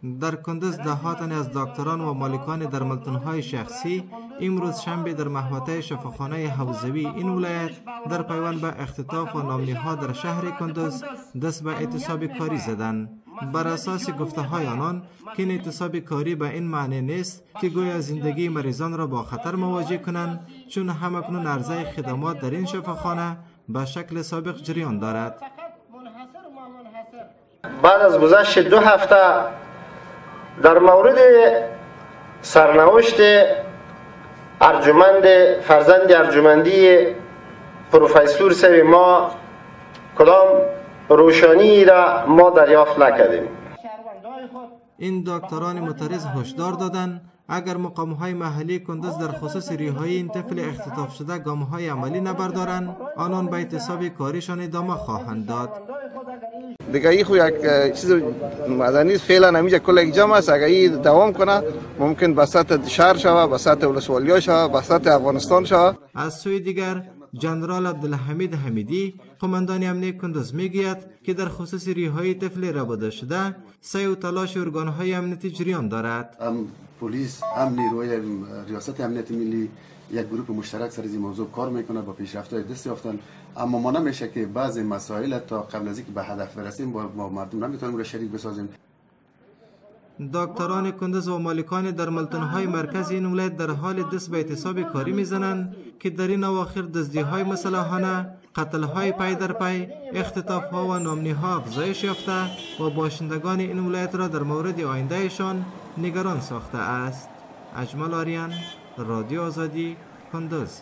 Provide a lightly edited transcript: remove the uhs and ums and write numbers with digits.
در کندز ده ها تن از دکتران و مالکان درملتون‌های شخصی امروز شنبه در محوطه شفاخانه حوزوی این ولایت در پیوند به اختطاف و نامنی‌ها در شهر کندز دست به اعتصاب کاری زدند. بر اساس گفته های آنان که این اعتصاب کاری به این معنی نیست که گویا زندگی مریضان را با خطر مواجه کنند، چون همکنون عرضه خدمات در این شفاخانه به شکل سابق جریان دارد. بعد از گذشت 2 هفته در مورد سرنوشت ارجمند فرزند ارجمندی پروفسور سوی ما کدام روشانی را ما دریافت نکردیم. این دکتران معترض هشدار دادند اگر مقام‌های محلی کندز در خصوص رهایی این طفل اختطاف شده گام‌های عملی نبردارند، آنان به اعتصاب کاریشان ادامه خواهند داد. دیگه این خو یک چیز مدنی فعلا همیشه کل یک جمع است. اگر این دوام کنه ممکن به سطح شهر شوه، به سطح ولسوالیا شوه، به سطح افغانستان شوه. از سوی دیگر جنرال عبدالحمید حمیدی قماندان امنیت کندز میگوید که در خصوص رهایی طفل ربوده شده سعی و تلاش ارگان‌های امنیتی جریان دارد. هم پلیس هم نیروی ریاست امنیت ملی یک گروه مشترک سر این موضوع کار میکنه، با پیشرفت‌های دست یافتن. اما ما نمیشه که بعضی مسائل تا قبل از اینکه به هدف برسیم با مردم نمیتونیم را شریک بسازیم. دکتران کندز و مالکان درملتون‌های مرکز این ولایت در حال دست به اعتصاب کاری میزنند که در این اواخر دزدی‌های مسلحانه، قتل‌های پی در پی، اختطاف‌ها و نامنی‌ها افزایش یافته و باشندگان این ولایت را در مورد آیندهشان نگران ساخته است. اجمل آریان، رادیو آزادی، کندز.